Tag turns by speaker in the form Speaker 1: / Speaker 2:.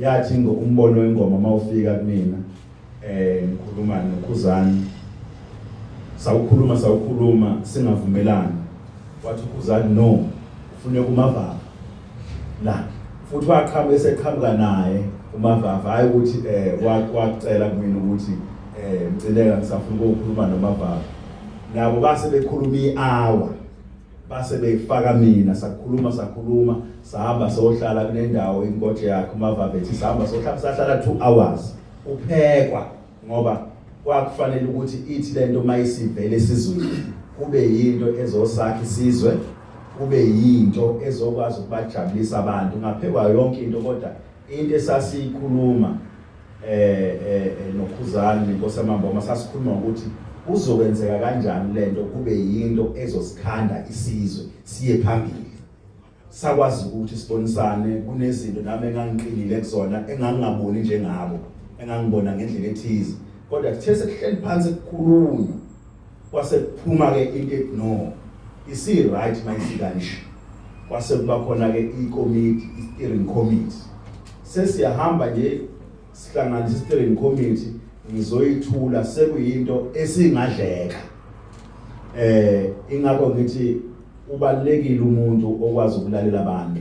Speaker 1: Yathi umbono wengoma mawufika kumina, ngikhuluma noKhuzani, sawukhuluma, sawukhuluma, singavumelani. Wathi uKhuzani, "No, ufune kuMavava la." Futhi waqhamuka, eseqhamuka naye uMavava, hayi ukuthi wacela kumina ukuthi Mcineka, ngisafuna ukukhuluma noMavava. Nabo base bekhuluma i-hour, base beyifaka mina. Sakhuluma, sakhuluma, sahamba sohlala kunendawo inkotshe yakhe uMavava ethi sahamba sohlala, sahlala 2 hours uphekwa, ngoba kwakufanele ukuthi ithi lento mayisivele esizweni kube yinto ezosakha isizwe, kube yinto ezokwazi ukubajabulisa abantu. Ngaphekwa yonke into, kodwa into esasiyikhuluma noKhuzani nenkosi yamamboma, sasikhuluma ukuthi kuzokwenzeka kanjani lento kube yinto ezosikhanda isizwe siye phambili. Sakwazi ukuthi sibonisane. Kunezinto nami engangiqinile kuzona, engangingaboni njengabo, engangibona ngendlela ethize, kodwa kuthe sekuhleli phansi kukhulunywa, kwase kuphuma ke into ethi, "No, isi right mayisikanje." Kwase kuba khona ke ikomiti, i-steering committee. Sesiyahamba nje, sihlanganisa i-steering committee, ngizoyithula sekuyinto esingadleka. Ingakho ngithi ubalekile umuntu okwazi ukulalela abantu.